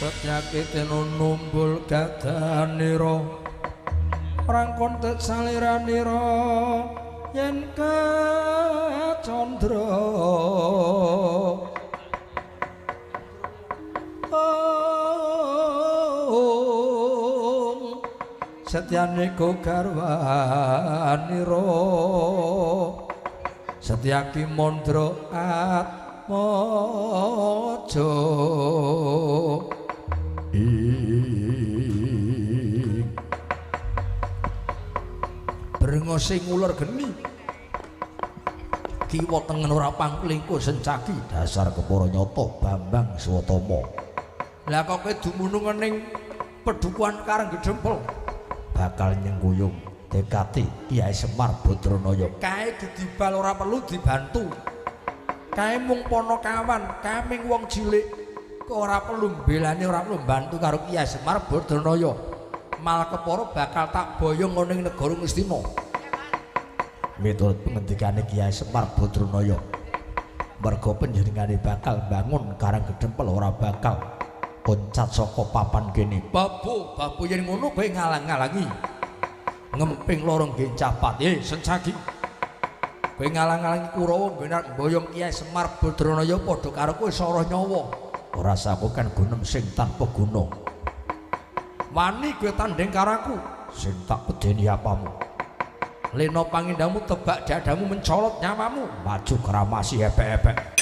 Setyakiteno numbul gadanira rangkon tet saliranira yen kacandra setyane go garwanira Setyaki Mandra Atmaja ing brengose nguler geni kiwa tengen ora pangklingku sencaki dasar kepara nyata Bambang Swatama. Lah kok kowe dumunung ning pedukuhan Karanggedempel bakal nyengkuyung tekate Kyai Semar Badranaya. Kae didibal ora perlu dibantu. Kae mung ponokawan, kae ming wong cilik kok ora perlu mbelani, ora perlu bantu karo Kyai Semar Badranaya. Mal kepara bakal tak boyong ana ing negara Ngastina. Miturut pengendikane Kyai Semar Badranaya, merga panjenengane bakal bangun Karanggedempel ora bakal loncat saka papan kene. Babu, babu yen ngono kowe ngalang-ngalangi. Ngemping loro nggih capat. Sencaki. Kowe ngalang-ngalangi Kurawa nggone arep mboyong Kyai Semar Badranaya padha karo kowe sara nyawa. Ora sakokan gunem sing tanpa guna. Wani kowe tandhing karo aku, sing tak bedeni apamu. Lena pangindamu tebak dadamu mencolot nyawamu, maju kramasi epek-epek.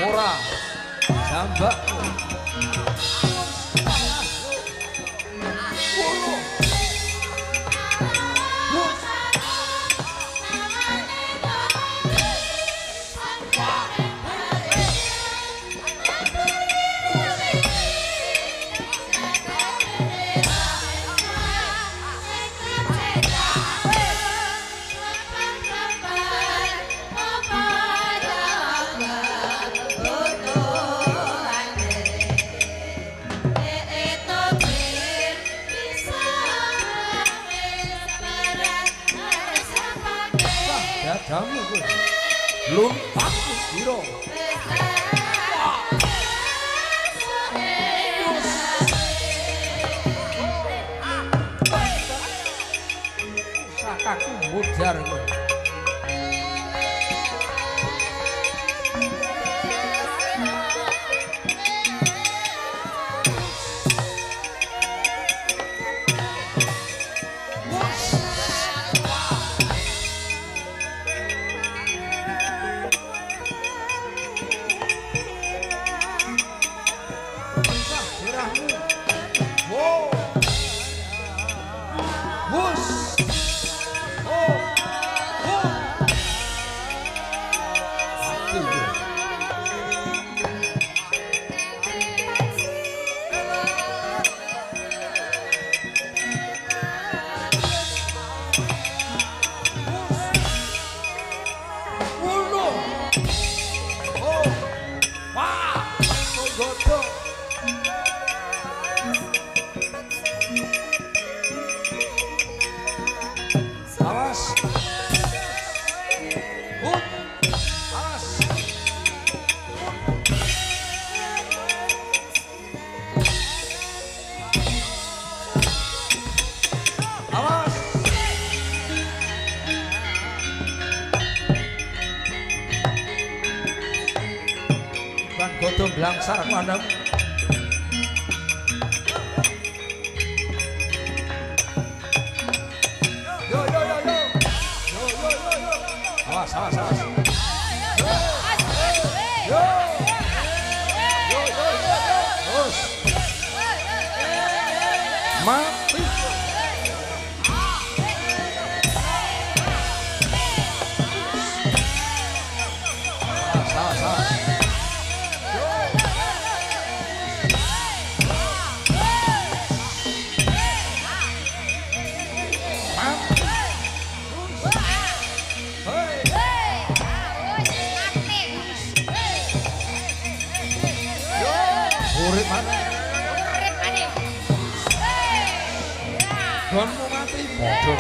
Ora jambak. Dadamu kowe. Lumpak sira. Modar kowe. Blangsar mandam. Yo yo yo yo. Yo yo yo yo. Awas awas awas. Yo. Yo yo yo yo. Terus. Mati. Awas awas awas. Urip maneh. Urip maneh. Gonmu mati padha.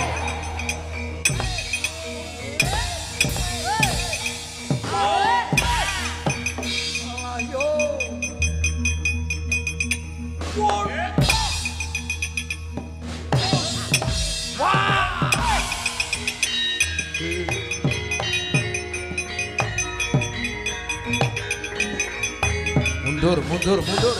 Ayo. Wah. Mundur, mundur, mundur.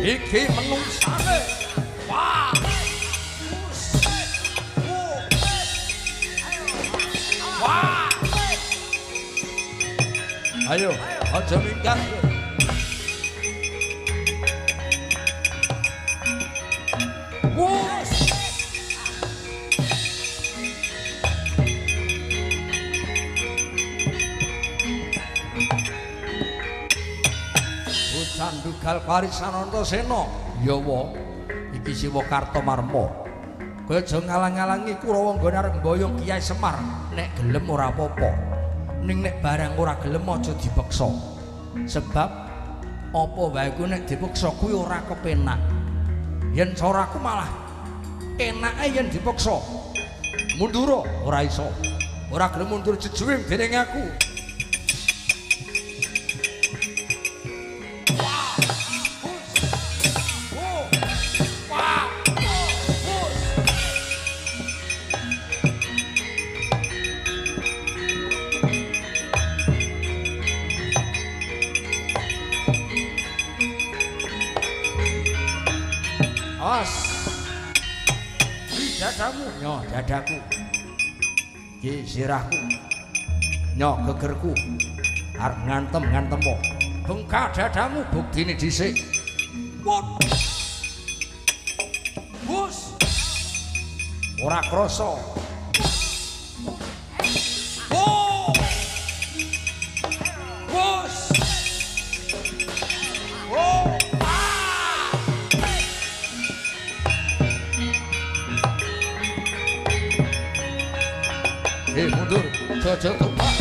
Iki menungsane. Wah. Wah. Ayo, aja minggat. Wus. Bocah Dugal Parisan Antasena, yawa iki Siwa Kartomarma. Kowe aja ngalang-alangi Kurawa nggone arep mboyong Kyai Semar. Nek gelem ora apa-apa. Ning nek barang ora gelem aja dipeksa. Sebab apa wae ku nek dipeksa kuwi ora kepenak. Yen caraku malah enake yen dipeksa. Mundur ora iso. Ora gelem mundur jejuwing dening aku. Awas. Iki dadamu, nyo dadaku. Iki sirahku. Nyo gegerku. Arep ngantem-ngantem po. Bengkak dadamu buktine dhisik. Wot. Bus. Ora krasa. Oh. Bus. Oh. Mundur, jajal tupak.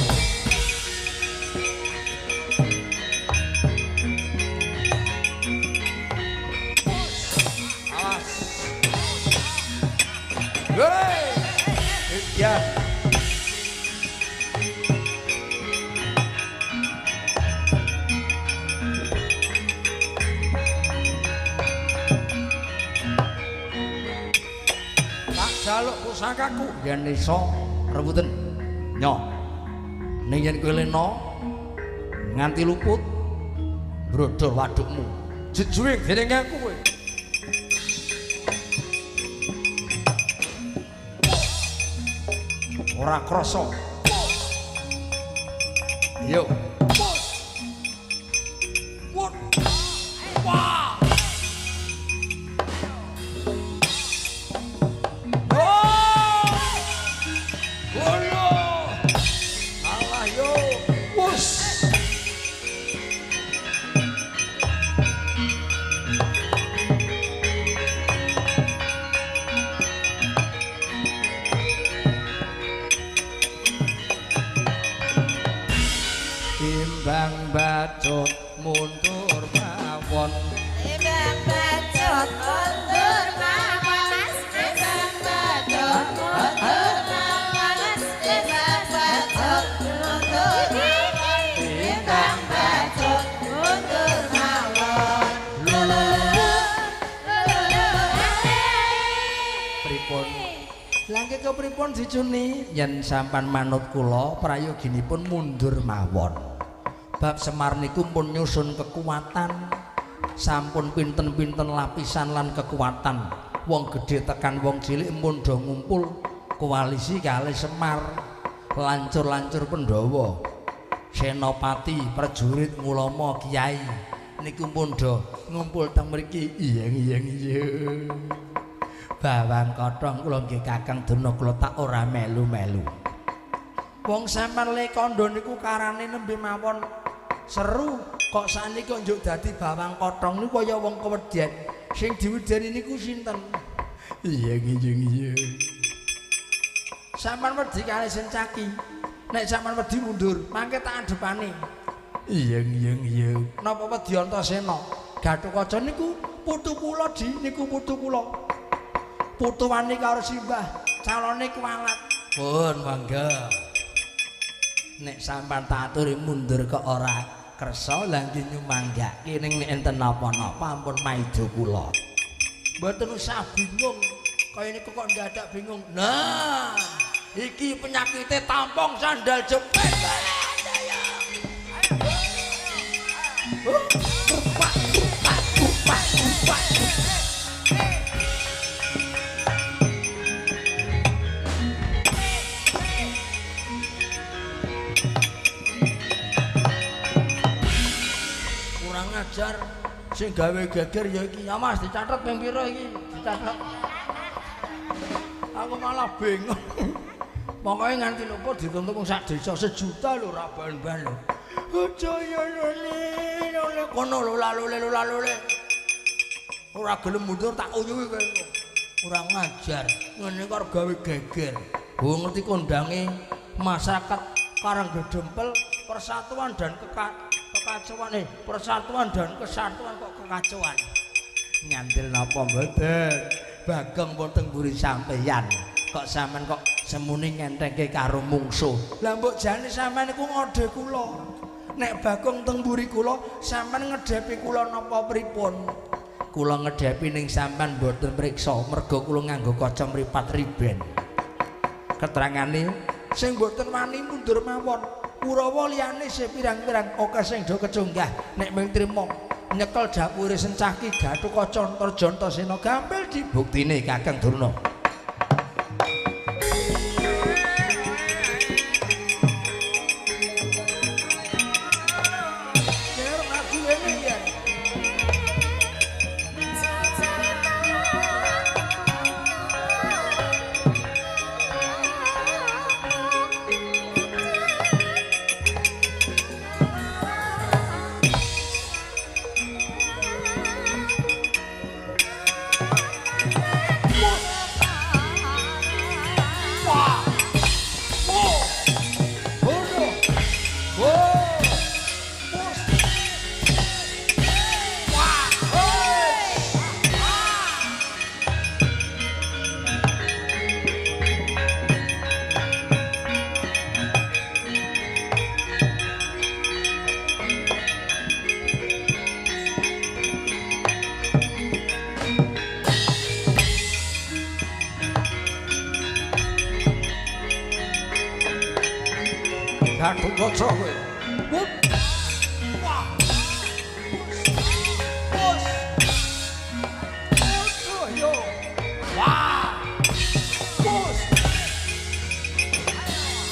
Awas. Ya. Tak jaluk pusakaku yen iso rebuten. Nyo. Ning yen kowe lena nganti luput brodol wadukmu. Jejuwing dening aku kowe. Ora krasa. Yo. Wah. Yo. Alah yo. Wus. Timbang bacut mundur mawon. Timbang bacut mundur mawon. Timbang bacut mundur mawon. Timbang bacut mundur mawon. Timbang bacut mundur mawon. Pripun? Lah nggih kepripun dicuni yen sampan manut kula prayoginipun mundur mawon. Bab Semar niku pun nyusun kekuatan, sampun pinten-pinten lapisan lan kekuatan. Wong gedhe tekan wong cilik pun do ngumpul koalisi kalih Semar, lancur-lancur Pandhawa, senopati, prajurit, ngulama, kiai niku pun do ngumpul teng mriki. Iya iya iya. Bawang kothong kula nggih Kakang Durna kula tak ora melu-melu. Wong sampean le kandha niku karane nembe mawon seru kok sakniki njuk dadi bawang kothong niku kaya wong keweden. Sing diwedeni niku sinten? Iya iya iya. Sampean wedi kalih Sencaki. Nek sampean wedi mundur, mangke tak adepane. Iya iya iya. Napa wedi Antasena? Gathotkaca niku putu kula di niku putu kula. Putu wani karo simbah, calone kualat. Pun mangga. Nek sampean tak aturi mundur kok ora kersa lah nggih nyumanggake ning nek enten napa-napa ampun maida kula. Mboten usah bingung. Kaya niku kok ndadak bingung. Nah, iki penyakite tampung sandal jepit. Kurang ajar sing gawe geger ya iki. Ya Mas dicatet ping pira iki? Dicatet. Aku malah bingung. Pokoke nganti lupa dituntut wong sak desa 1 juta lho ora ban-ban lho. Jaya lole lole kono lho lalole lalole. Ora gelem mundur tak uyuhi kowe. Ora ngajar. Ngene kok gawe geger. Wong ngerti kondange masyarakat Karanggedempel persatuan dan kekacauan persatuan dan kesatuan kok kekacauan. Nyandil napa mboten? Bagong wonten mburi sampeyan. Kok sampean kok semune ngentengke karo mungsuh. Lah mbok jane sampean niku ngode kula. Nek Bagong teng mburi kula, sampean ngedhepi kula napa pripun? Kula ngedhepi ning sampean mboten mriksa, mergo kula nganggo kaca mripat riben. Keterangane sing mboten wani mundur mawon. Kurawa liyane sing pirang-pirang akeh sing do kecunggah nek mung trima nyekel dapure Sencaki Gathotkaca Antarjantasena gampil dibuktine Kakang Durna. What? Gatot Kaca kowe. Wah. Bos. Bos. Yo. Wah. Bos.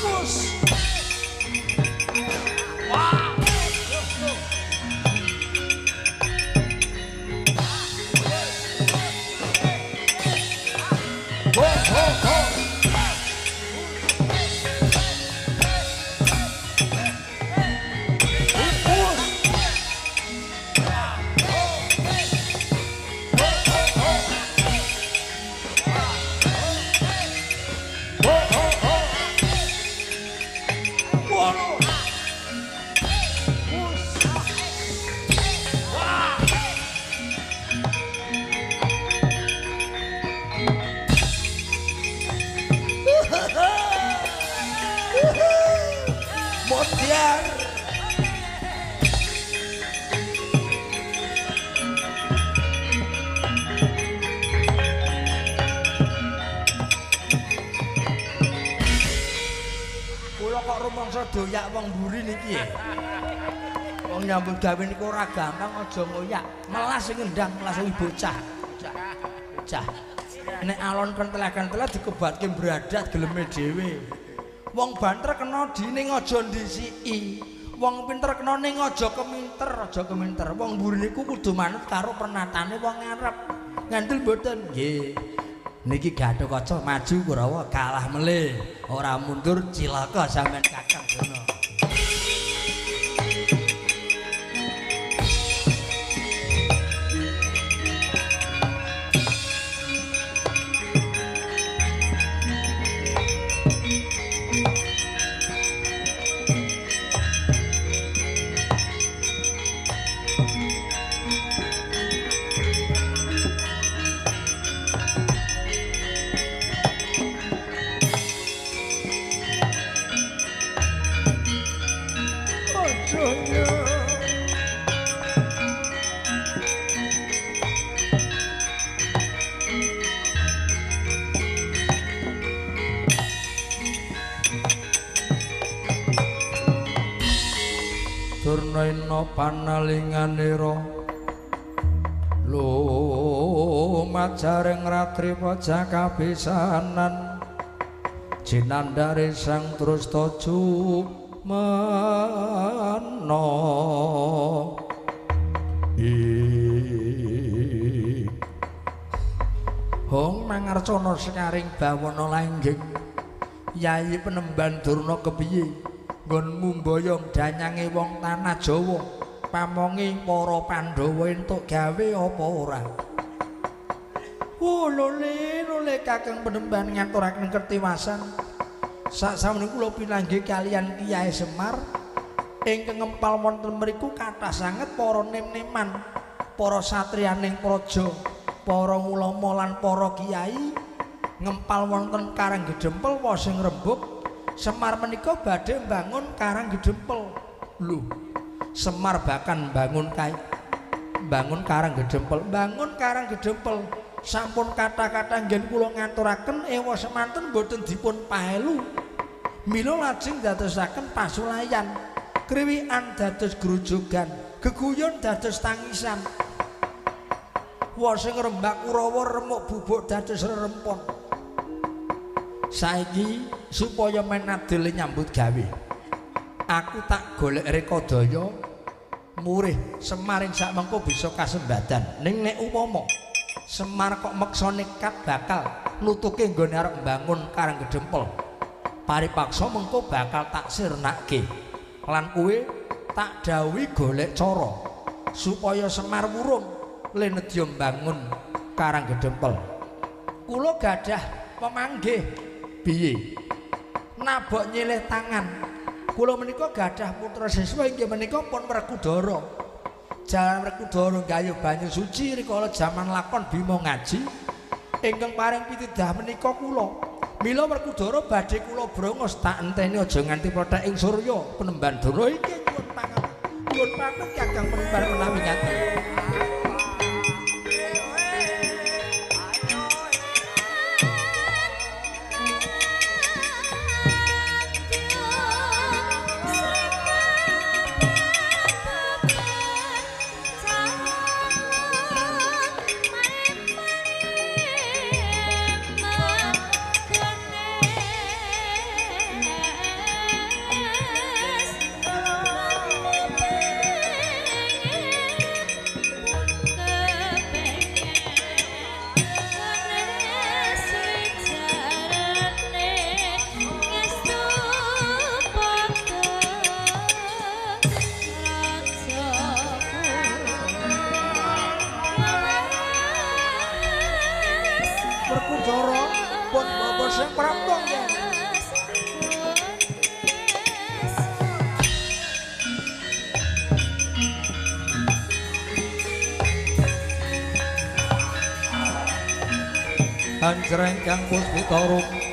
Bos. Wah. Ho ho ho. Modiar. Kula kok rumangsa doyak wong mburi niki. Wong nyambut gawe niku ora gampang, aja ngoyak. Melas sing ngendang, melas sing bocah. Bocah. Nek alon kentelah-kentelah dikebatke bradat geleme dhewe. Wong banter kena dining aja ndisiki. Wong pinter kena ning aja keminter, aja keminter. Wong mburi niku kudu manut karo pernatane wong ngarep. Ngandel mboten? Nggih. Niki Gatot Kaca maju Kurawa kalah melih, ora mundur cilaka sampean Kakang Durna. Durnaina panalinganira lumajaring ratri pajakapisanan jinandare sang Trusta jumena Hong mangarcana sekaring bawana langgeng Yayi Penemban Durna kepiye nggonmu mboyong danyange wong tanah Jawa pamongi para Pandhawa entuk gawe apa ora? Oh lole lole Kakang Penemban ngaturaken kertiwasan. Sak samene kula pinanggih kaliyan Kyai Semar ingkang ngempal wonten mriku kathah sanget para nem-neman, para satriyaning praja, para ulama lan para kiai ngempal wonten Karang Gedempel wosing rembug. Semar menika badhe mbangun Karang Gedempel. Lho, Semar bahkan bangun kae bangun Karang Gedempel, bangun Karang Gedempel. Sampun kathah-kathah nggen kula ngaturaken ewa semanten mboten dipun paelu. Mila lajeng dadosaken pasulayan, kriwikan dados grojogan, geguyon dados tangisan. Wosing rembak Kurawa remuk bubuk dados rerempon. Saiki supaya men adil nyambut gawe, aku tak golek rekodaya murih Semar ing sak mengko bisa kasembadan. Ning nek upama Semar kok meksa nekat bakal nutuke nggone arep mbangun Karang Gedempel, paripaksa mengko bakal tak sirnake lan kowe tak dawuhi golek cara supaya Semar wurung le nedya mbangun Karang Gedempel. Kula gadah pemanggih. Piye? Nabok nyilih tangan. Kula menika gadah putra siswa inggih menika pun Werkudara. Jalan Werkudara gayuh banyu suci rikala jaman lakon Bima ngaji ingkang paring pitidah menika kula. Mila Werkudara badhe kula brongos tak enteni aja nganti plethek ing surya Penemban Durna iki nyuwun pangapunten. Nyuwun pamit Kakang Penemban menawi ngaten. Ayo. Ampun Bapak sing prapta nggih. Anjreng kang puspita rum